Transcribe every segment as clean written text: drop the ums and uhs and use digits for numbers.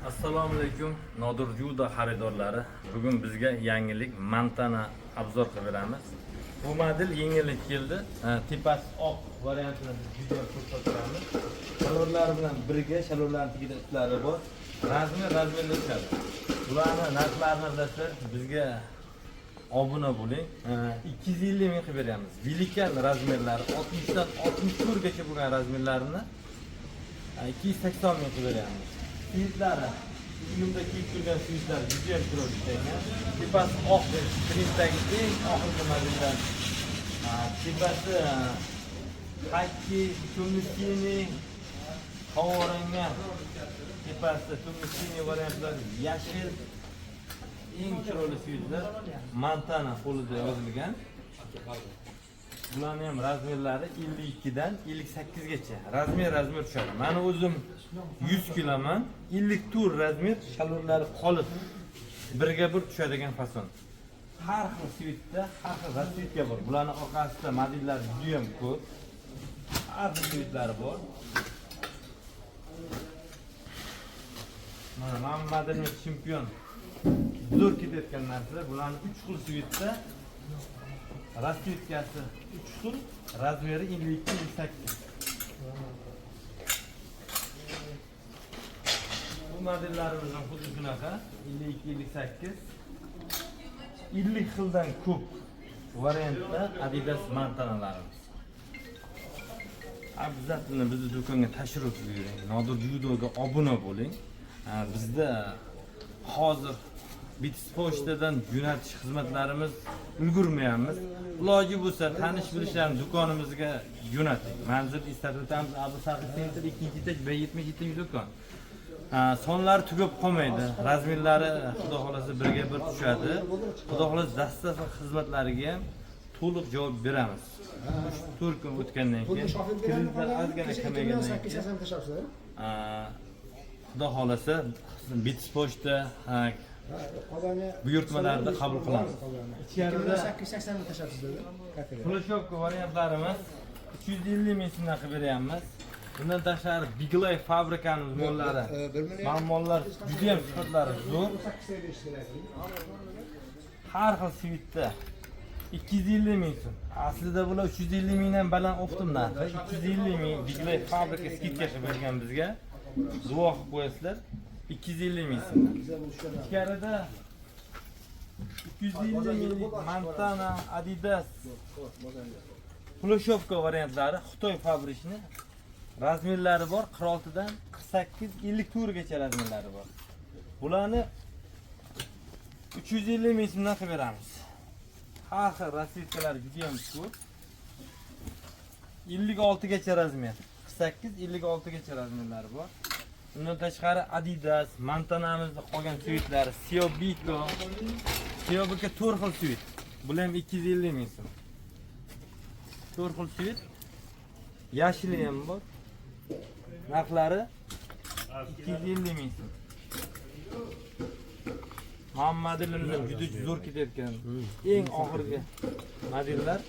Assalomu alaykum, Nodir Juda xaridorlari. Bugun bizga yangilik Montana обзор qilib beramiz. Bu model yengillik keldi. Tepasi oq variantini biz juda ko'p sotamiz. Shalvorlari bilan birga shalvorlarning tagida iplari bor. Размер размер da tushadi. Bularni narxlarini bilasizlar, bizga obuna bo'ling. 250 ming qilib beramiz. Великан размер lari 60 dan 64 gacha bo'lgan размер larini 280 ming qilib beramiz. Svitlari, uyimda kiyib turgan svitlar juda ham chiroyli ishlangan. Tepasi oq, printdagi eng oxirgi modellar. Tepasi хакки, темно-синий, havorangan. Tepasi темно-синий variantlar, yashil, eng chiroyli svitlar. Montana qo'lida yozilgan. Bularni ham размер lari 52 dan 58 gacha. Размер размер tushadi. Mani o'zim 100 kiloman. 54 размер, shalvorlari qolib birga bir tushadigan fason. Har xil svitda, har xil расцветка bor. Bularni orqasida modellar juda ham ko'p. Har xil svitlari bor. Mana bu modelimiz chempion. Zo'r ketayotgan narsa. Bularni 3 xil svitda расцветка si 3 xil, размер i 52-58. Bu modellarimiz ham xuddi shunaqa 52-58. 50 xildan ko'p variantda Adidas Montanalarimiz. Обязательно bizni do'konga tashrif buyuring. Nodir Judoga obuna bo'ling. Bizda hozir Bits pochtadan jo'natish xizmatlarimiz ulgurmayapmiz. Iloji bo'lsa tanish bilishlarni do'konimizga jo'nating. Manzil eslatib o'tamiz: Abu Saxiy Center, 2-этаж, B77 do'kon. Sonlari tugab qolmaydi. Размер lari xudo xolasa birga bir tushadi. Xudo xolasa доставка xizmatlariga ham to'liq javob beramiz. 3-4 kun o'tgandan keyin, kreditlar ozgina kamaygandan keyin, xudo xolasa Bits pochta buyurtmalarni qabul qilamiz. Ichkarida Флешовка variantlarimiz 350 ming so'mdan qilib beryapmiz. Bundan tashqari Big Life fabrikamiz mollari. Mana mollar juda ham sifatlari zo'r. Har xil svitda 250 ming so'm. Aslida bular 350 mingdan baland оптом narxi. 250 ming Big Life fabrika скидка qilib bergan bizga. Duo qilib qo'yasizlar. 250 ming so'mdan. Ichkarida 250 minglik Montana, Adidas Флешовка variantlari Xitoy фабричный. Размер lari bor 46 dan 48, 54 gacha размер lari bor. Bularni 350 ming so'mdan qilib beramiz. Har xil расцветка lari juda ham ko'p. 56 gacha размер. 48, 56 gacha размер lari bor. Undan tashqari Adidas, Montanamizda qolgan svitlari, Siobiko. Siobiko 4 xil svit. Bular ham 250 ming so'm. 4 xil svit. Yashili ham bor. Narxlari 250 ming so'm. Mana modelimiz ham juda zo'r ketayotgan. Eng oxirgi modellar.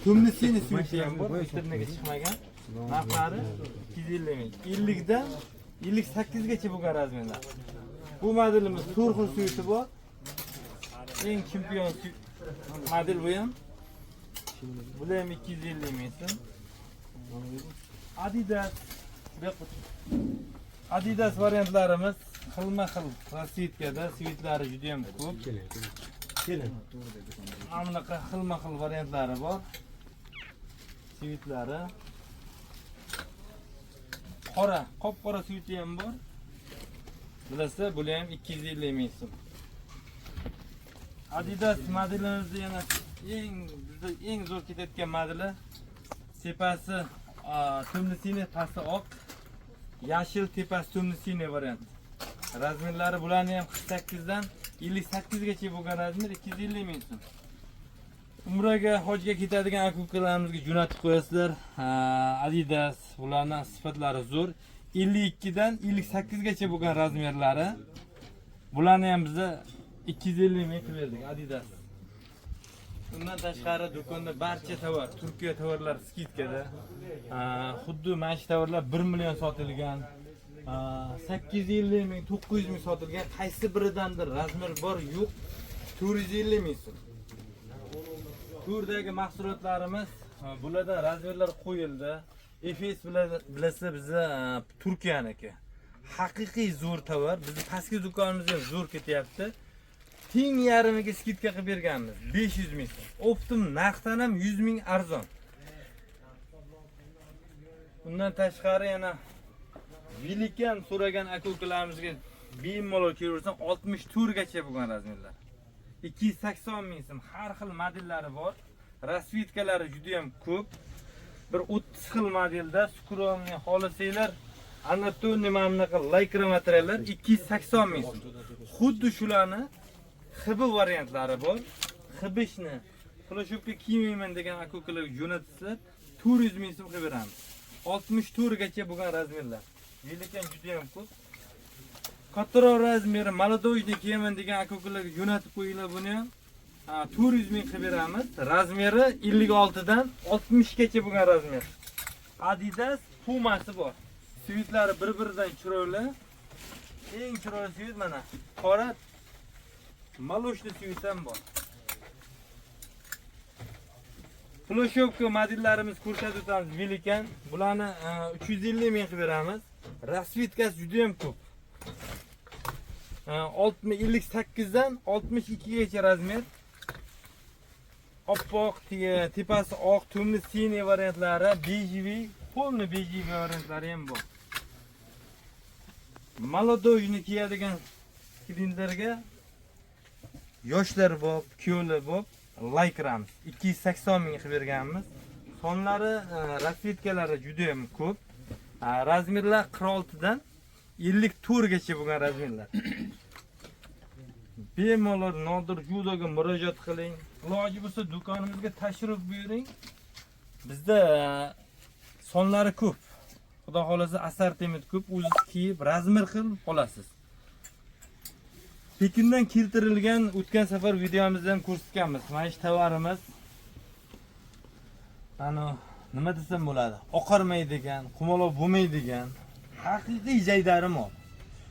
Темно-синий sviti ham bor, internetga chiqmagan. Narxlari 250 ming. 50 dan 58 gacha bo'lgan размер lar. Bu modelimiz 4 xil sviti bor. Eng chempion model bu ham. Bular ham 250 ming so'm. Adidas bu yoqqa. Adidas variantlarimiz xilma-xil расцветка da, svitlari juda ham ko'p. Mana bunaqa xilma-xil variantlari bor. Svitlari. Qora, qop-qora sviti ham bor. Bilasizlar, bular ham 250 ming so'm. Adidas modelimizda yana eng bizda eng zo'r ketayotgan modeli tepasi темно-синий, pasti oq, yashil, tepasi темно-синий variant. Размер lari bularni ham 48 dan 58 gacha bo'lgan размер 250 ming so'm. Umraga, hojga ketadigan aka-ukalarimizga jo'natib qo'yasizlar. Adidas bularning sifatlari zo'r. 52 dan 58 gacha bo'lgan размер lari. Bularni ham biza 250 ming qilib berdik Adidas. Undan tashqari do'konda barcha tovar, Turkiya tovarlari скидка da. Xuddi mana shu tovarlar 1 million sotilgan. 850 ming, 900 ming sotilgan. Qaysi biridandir razmer bor, yo'q 450 ming so'm. To'rdagi mahsulotlarimiz bularda razmerlar qo'yildi. Efes bilasizlar, biza Turkiyaniki. Haqiqiy zo'r tovar. Bizni pastki do'konimizda ham zo'r ketyapti. Teng yarmiga скидка qilib berganmiz. 500 ming so'm. Оптом narxdan ham 100 ming arzon. Undan tashqari yana Velikan so'ragan aka-ukalarimizga bemalol kelaversan, 64 gacha bo'lgan razmerlar. 280 ming so'm. Har xil modellari bor. Расцветка lari juda ham ko'p. Bir 30 xil modelda скромный xohlasanglar, анатомный mana bunaqa лайкра materiallar 280 ming so'm. Xuddi shularni xibi variantlari bor. Xibishni полушубка kiymayman degan aka-ukalarga jo'natsizlar, 400 ming so'm qilib beramiz. 64 gacha bo'lgan razmerlar. Velikan juda ham ko'p. Kattaroq razmeri молодежный kiyaman degan aka-ukalarga jo'natib qo'yinglar buni ham. Ha, 400 ming qilib beramiz. Razmeri 56 dan 60 gacha bo'lgan razmer. Adidas Puma'si bor. Цвет lari bir-biridan chiroyli. Eng chiroyli цвет mana. Qora молочный цвет ham bor. Полушубка modellarimiz ko'rsatib o'tamiz Velikan. Bularni 350 ming qilib beramiz. Расцветка si juda ham ko'p. 58 dan 62 gacha razmer. Oppoq, tepasi oq, темный синий variantlari, бежевый, полный бежевый variantlari ham bor. Молодежный kiyadigan klientlarga yoshlar bor, kuyovlar bor, laykramiz. 280 ming qilib berganmiz. Sonlari, расцветка lari juda ham ko'p. Razmerlar 46 dan 54 gacha bo'lgan razmerlar. Bemalol Nodir Judoga murojaat qiling. Iloji bo'lsa do'konimizga tashrif buyuring. Bizda sonlari ko'p. Xudo xolasa assortiment ko'p. O'zingiz kiyib, razmer qilib olasiz. Pekindan keltirilgan, o'tgan safar videomizda ham ko'rsatganmiz. Mana shu tovarimiz. Ana nima desam bo'ladi? Oqarmaydigan, qumaloq bo'lmaydigan haqiqiy jaydari mol.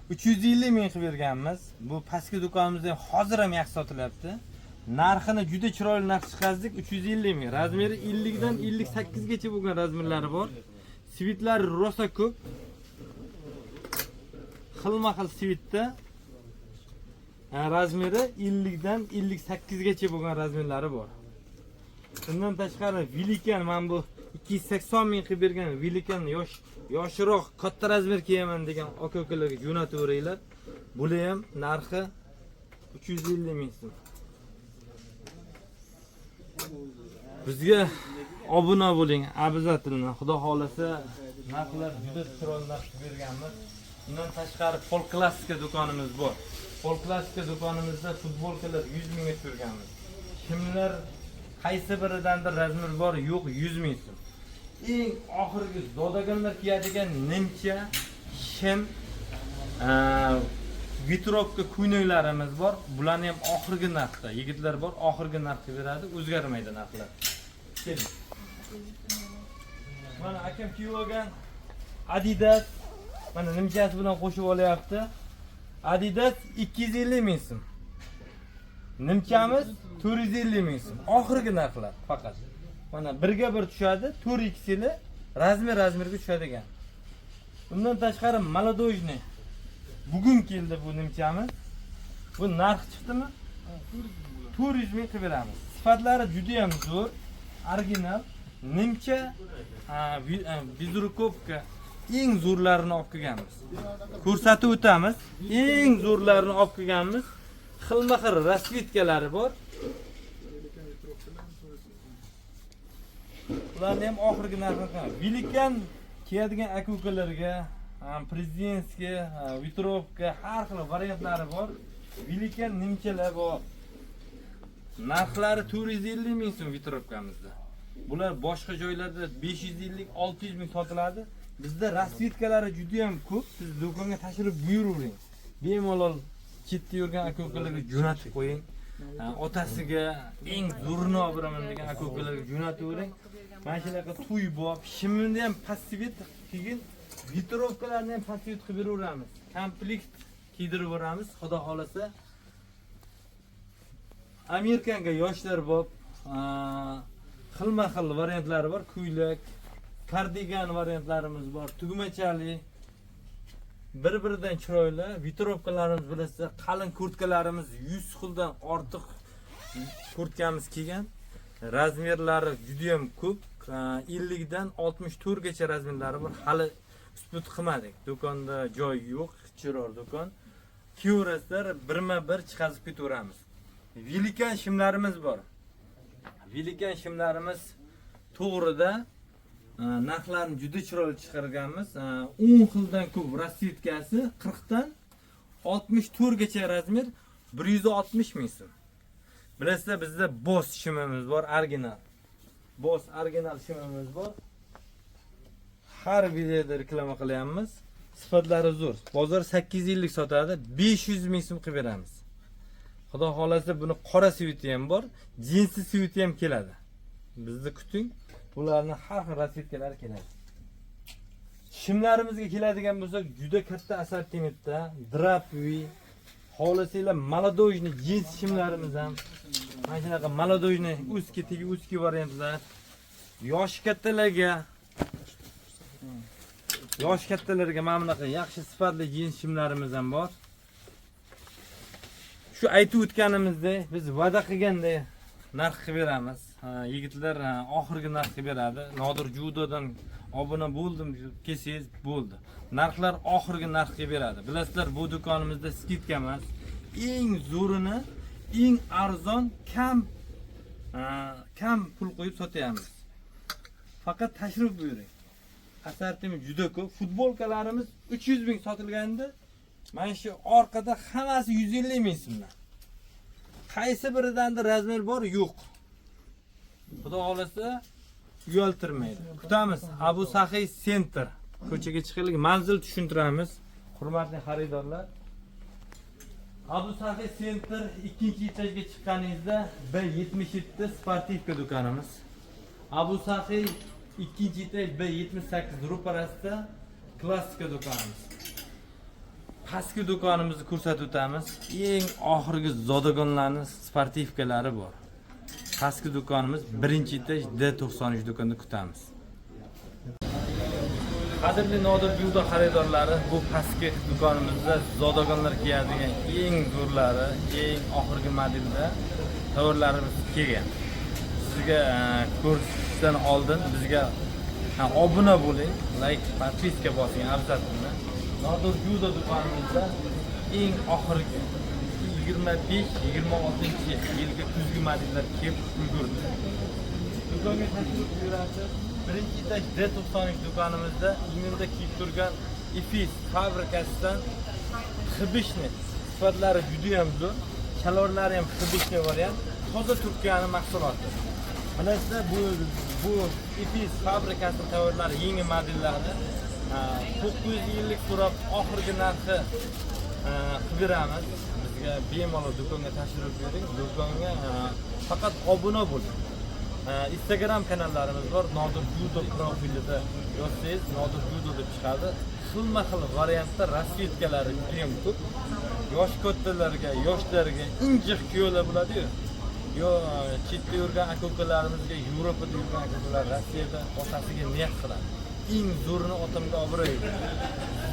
350 ming qilib berganmiz. Bu pastki do'konimizda ham hozir ham yaxshi sotilyapti. Narxini juda chiroyli narx chiqardik, 350 ming. Razmeri 50 dan 58 gacha bo'lgan razmerlari bor. Цвет lari rosa ko'p. Xilma-xil цвет da razmeri 50 dan 58 gacha bo'lgan razmerlari bor. Undan tashqari Velikan, mana bu 280 ming qilib bergan Velikan, yosh yoshroq katta razmer kiyaman degan aka-ukalarga jo'nataveringlar. Bular ham narxi 350 ming so'm. Bizga obuna bo'ling обязательно. Xudo xolasa narxlar juda chiroyli narx qilib berganmiz. Undan tashqari Pol Klassika do'konimiz bor. Pol Klassika do'konimizda futbolkalar 100 mingga tushirganmiz. Kimlar qaysi biridandir razmer bor, yo'q 100 ming so'm. Eng oxirgi zodagonlar kiyadigan nimcha, shim, ветровка ko'ylaklarimiz bor. Bularni ham oxirgi narxda. Yigitlar bor, oxirgi narxga beradi, o'zgarmaydi narxlar. Keling. Mana akam kiyib olgan Adidas, mana nimchasi bilan qo'shib olyapti. Adidas 250 ming so'm. Nimchamiz 450 ming so'm. Oxirgi narxlar faqat. Mana birga bir tushadi, 4 XL razmer razmerga tushadigan. Undan tashqari молодежный. Bugun keldi bu nimchamiz. Bu narx chiqdimi? 400 ming qilib beramiz. Sifatlari juda ham zo'r, original. Nimcha, безрукавка eng zo'rlarini olib kelganmiz. Ko'rsatib o'tamiz. Eng zo'rlarini olib kelganmiz. Xilma-xil расцветка lari bor. Ularni ham oxirgi narxini qilaman. Velikan kiyadigan aka-ukalarga, президентский, ветровка, har xil variantlari bor. Velikan nimchalar bor. Narxlari 450 ming so'm ветровка mizda. Bular boshqa joylarda 550, 600 ming sotiladi. Bizda расцветка lari juda ham ko'p. Siz do'konga tashrif buyuravering. Bemalol chetda yurgan aka-ukalarga jo'natib qo'ying. Otasiga eng zo'rini olib beraman degan aka-ukalarga jo'natavering. Mana shunaqa to'y bor. Shimini ham past цвет, keyin Ветровка larni ham подсвет qilib beraveramiz. Komplekt kiydirib yuboramiz, xudo xolasa. Amerikanga yoshlar bor. Xilma-xil variantlari bor. Ko'ylak, kardigan variantlarimiz bor, tugmachali. Bir-biridan chiroyli. Ветровка larimiz bilasizlar, qalin kurtkalarimiz 100 xildan ortiq kurtkamiz kelgan. Размер lari juda ham ko'p. 50 dan 64 gacha размер lari bor. Hali успеть qilmadik. Do'konda joy yo'q, chiroyli do'kon. Kiyaverasizlar, birma-bir chiqazib ketaveramiz. Velikan shimlarimiz bor. Velikan shimlarimiz to'g'rida narxlarni juda chiroyli chiqarganmiz. 10 xildan ko'p расцветка si 40 dan 64 gacha размер 160 ming so'm. Bilasizlar, bizda Boss shimimiz bor, original. Boss original shimimiz bor. Har videoda reklama qilyapmiz. Sifatlari zo'r. Bozor 850 sotadi, 500 ming so'm qilib beramiz. Xudo xolasa buni qora цвет i ham bor, jinsi цвет i ham keladi. Bizni kuting. Bularni har xil расцветка lari keladi. Shimlarimizga keladigan bo'lsak, juda katta assortimentda, драповый, xohlasanglar молодёжный jins shimlarimiz ham mana shunaqa молодёжный узкий, tegi узкий variantlar. Yoshi kattalarga mana bunaqa yaxshi sifatli jins shimlarimiz ham bor. Shu aytib o'tganimizdek, biz va'da qilganday narx qilib beramiz. Ha, yigitlar, ha, oxirgi narx qilib beradi. Nodir Judodan obuna bo'ldim deb kelsangiz bo'ldi. Narxlar oxirgi narx qilib beradi. Bilasizlar, bu do'konimizda скидка emas. Eng zo'rini, eng arzon, kam pul qo'yib sotyapmiz. Faqat tashrif buyuring. Assortiment juda ko'p. Futbolkalarimiz 300 ming sotilganda, mana shu orqada hammasi 150 ming so'mdan. Qaysi biridandir размер bor, yo'q. Xudo xolasa uyaltirmaydi. Kutamiz. Abu Saxiy Center ko'chaga chiqaylik, manzil tushuntiramiz. Hurmatli xaridorlar. Abu Saxiy Center ikkinchi etajga chiqqaningizda B77 спортивка do'konimiz. Abu Saxiy ikkinchi etaj B78 ro'parasida klassika do'konimiz. Pastki do'konimizni ko'rsatib o'tamiz. Eng oxirgi zodagonlarning спортивка lari bor. Pastki do'konimiz birinchi etaj D93 do'konda kutamiz. Qadrli Nodir Judo xaridorlari, bu pastki do'konimizda zodagonlar kiyadigan eng zo'rlari, eng oxirgi modelda tovarlarimiz kelgan. Sizga ko'rishdan oldin bizga, ha, obuna bo'ling, layk, подписка bosing обязательно. Nodir Judo do'konimizda eng oxirgi 25-26 yilgi kuzgi modellar kelib ulgurdi. Do'konga tashrif buyurasiz. Birinchi etaj D93 do'konimizda ignimda kiyib turgan Ifis fabrikasidan хибишный, sifatlari juda ham zo'r. Shalvorlari ham хибишный variant. Toza Turkiyani mahsuloti. Bilasizlar, bu Ifis fabrikasi tovarlari yangi modellari 950 so'rab oxirgi narxi qilib beramiz. Bizga bemalol do'konga tashrif buyuring. Do'konga faqat obuna bo'ling. Instagram kanallarimiz bor. Nodir Judo profilida yozsangiz, Nodir Judo deb chiqadi. Xilma xil variantda расцветка lari juda ham ko'p. Yosh kattalarga, yoshlarga, injiq kuyovlar bo'ladi-yu. Yo chetda yurgan aka ukalarimizga, Yevropada yurgan aka ukalar Rossiyada otasiga niyat qiladi. Eng zo'rini otamga obro'y.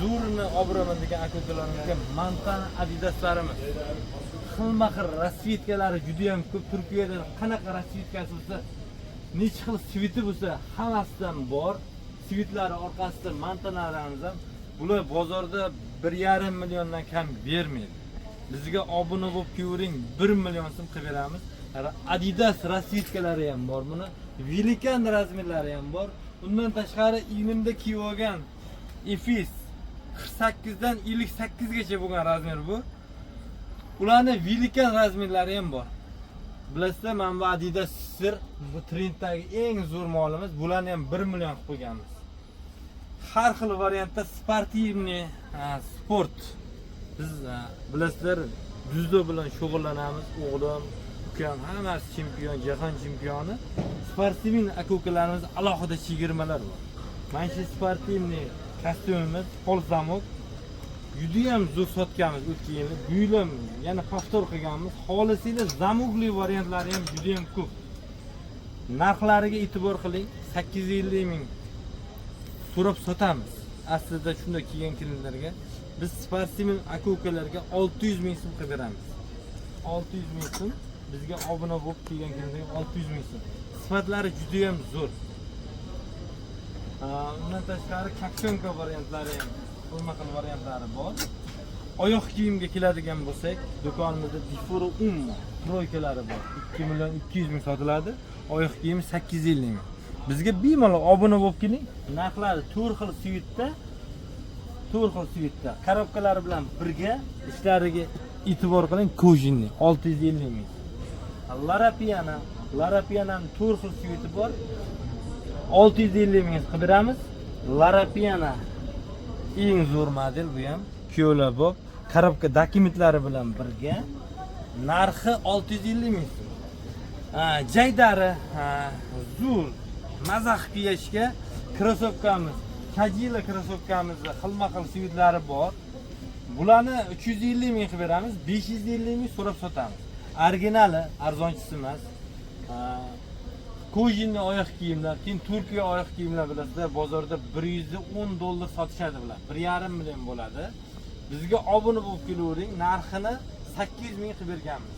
Zo'rini obro'man degan aka ukalarimizga Montana Adidaslarimiz. Xilma xil расцветка lari juda ham ko'p. Turkiyada qanaqa расцветка si bo'lsa, necha xil цвет i bo'lsa, hammasidan bor. Цвет lari orqasida Montanalarimiz ham. Bular bozorda 1,5 milliondan kam bermaydi. Bizga obuna bo'lib kelavering, 1 million so'm qilib beramiz. Adidas расцветка lari ham bor buni. Velikan размер lari ham bor. Undan tashqari ignimda kiyib olgan Efis 48 dan 58 gacha bo'lgan размер bu. Ularni великан размер lari ham bor. Bilasizlar, mana bu Adidas Sir, bu trenddagi eng zo'r molimiz. Bularni ham 1 million qilib qo'yganmiz. Har xil variantda спортивный, sport. Biz, bilasizlar, dzyudo bilan shug'ullanamiz. O'g'lim, ukam hammasi chempion, jahon chempioni. Спортивный aka ukalarimiz alohida chegirmalar bor. Mana shu спортивный Kostyumimiz пол замок. Judayam zo'r sotganmiz o'tgan yili. Bu yil ham yana повтор qilganmiz. Xohlasanglar, замок li variantlari ham judayam ko'p. Narxlariga e'tibor qiling. 850 ming so'rab sotamiz. Aslida shunday kelgan klientlarga biz спортивный aka-ukalarga 600 ming so'm qilib beramiz. 600 ming so'm, bizga obuna bo'lib kelgan klientlarga 600 ming so'm. Sifatlari juda ham zo'r. Undan tashqari капчонка variantlari ham, xilma-xil variantlari bor. Oyoq kiyimga keladigan bo'lsak, do'konimizda Difuro Ummo тройка lari bor. 2 million 200 ming sotiladi. Oyoq kiyimi 850 ming. Bizga bemalol obuna bo'lib keling. Narxlari 4 xil цвет da, 4 xil цвет da, коробка lari bilan birga, ishlariga e'tibor qiling, кожаный 650 ming. Loro Piana, Loro Pianani 4 xil цвет i bor. 650 ming qilib beramiz. Loro Piana eng zo'r model bu ham. Kuyovlar bo'lib, коробка dokumentlari bilan birga narxi 650 ming so'm. Ha, jaydari, ha, zo'r mazax kiyishga krossovkamiz, Kajila krossovkamizni xilma-xil цвет lari bor. Bularni 350 ming qilib beramiz, 550 ming so'rab sotamiz. Originali, arzonchisi emas. Ha, кожаный oyoq kiyimlar, keyin Turkiya oyoq kiyimlar, bilasizlar, bozorda 110 dollar sotishadi bular. 1,5 million bo'ladi. Bizga obuna bo'lib kelavering, narxini 800 ming qilib berganmiz.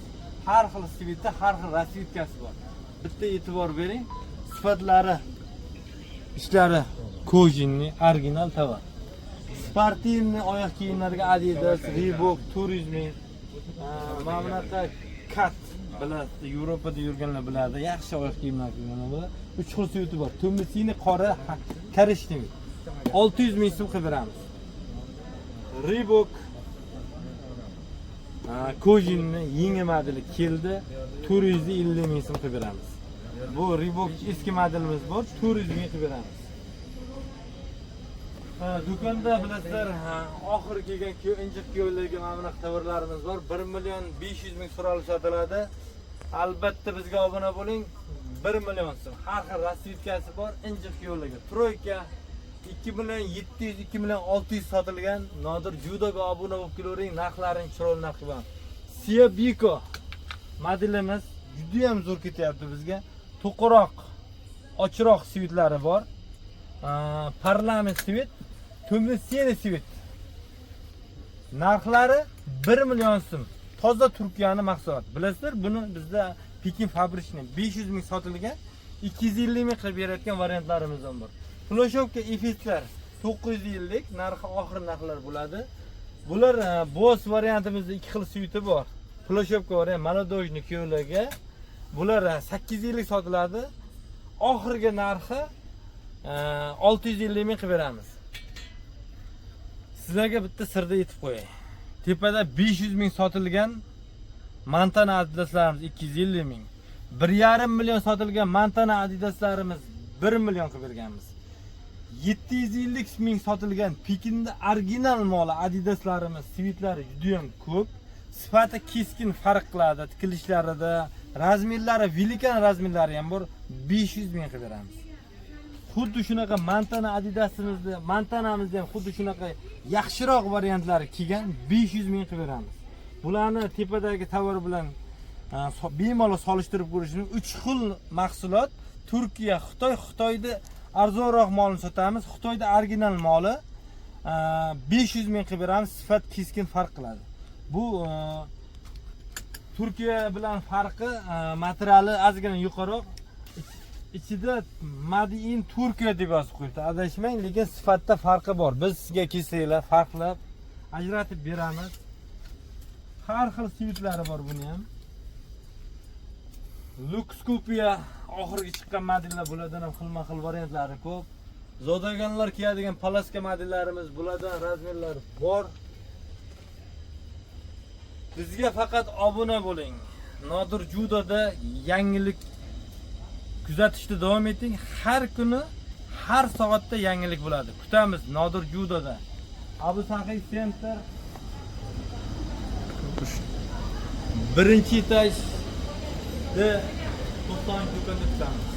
Har xil цвет da, har xil расцветка si bor. Bitta e'tibor bering, sifatlari, ishlari кожаный, original tovar. Спортивный oyoq kiyimlarga Adidas, Reebok 400 ming. Mana bunaqa kat bilasiz, Yevropada yurganlar biladi, yaxshi oyoq kiyimlar kiyganlar biladi. Uch xil цвет i bor. Тёмно-синий, qora, коричневый. 600 ming so'm qilib beramiz. Reebok кожаный yangi modeli keldi. 450 ming so'm qilib beramiz. Bu Reebok eski modelimiz bor, 400 ming qilib beramiz. Ha, do'konda bilasizlar, ha, oxiri kelgan kuyov, injiq kuyovlarga mana bunaqa tovarlarimiz bor. 1 million 500 ming so'ralib sotiladi. Albatta bizga obuna bo'ling. 1 million so'm. Har xil расцветка si bor injiq kuyovlarga. Тройка 2 million 700, 2 million 600 sotilgan. Nodir Judoga obuna bo'lib kelavering, narxlarini chiroyli narx qilib. Sia Biko modelimiz juda ham zo'r ketyapti bizga. To'qiroq, ochiqroq цвет lari bor. Parlament цвет, тёмно-синий цвет. Narxlari 1 million so'm. Toza Turkiyani mahsuloti. Bilasizlar, buni bizda Pekin фабричный 500 ming sotilgan, 250 ming qilib berayotgan variantlarimiz ham bor. Плащёвка Efeslar 950, narxi oxir narxlar bo'ladi. Bular Boss variantimizda ikki xil цвет i bor. Плащёвка variant молодежный kuyovlarga. Bular 850 sotiladi. Oxirgi narxi 650 ming qilib beramiz. Sizlarga bitta sirda aytib qo'yay. Tepada 500 ming sotilgan Montana Adidaslarimiz 250 ming. 1,5 million sotilgan Montana Adidaslarimiz 1 million qilib berganmiz. 750 ming sotilgan Pekinda original moli Adidaslarimiz, цвет lari juda ham ko'p. Sifati keskin farq qiladi, tikilishlarida, размер lari, великан размер lari ham bor. 500 ming qilib beramiz. Xuddi shunaqa Montana Adidasimizni, Montanamizni ham xuddi shunaqa yaxshiroq variantlari kelgan, 500 ming qilib beramiz. Bularni tepadagi tovar bilan bemalol solishtirib ko'rish mumkin. 3 xil mahsulot: Turkiya, Xitoy. Xitoyda arzonroq molni sotamiz. Xitoyda original moli 500 ming qilib beramiz. Sifat keskin farq qiladi. Bu Turkiya bilan farqi materiali ozgina yuqoriroq. Ichida Made in Turkiya deb yozib qo'yibdi. Adashmang, lekin sifatda farqi bor. Biz sizga kelsanglar farqlab ajratib beramiz. Har xil цвет lari bor buni ham. Lux Kupiya oxirgi chiqqan modellar, bulardan ham xilma-xil variantlari ko'p. Zodagonlar kiyadigan palaska modellarimiz, bulardan размер lari bor. Bizga faqat obuna bo'ling. Nodir Judoda yangilik kuzatishda davom eting. Har kuni, har soatda yangilik bo'ladi. Kutamiz Nodir Judoda. Abu Saxiy Center, birinchi etajda 90 do'konda kutamiz.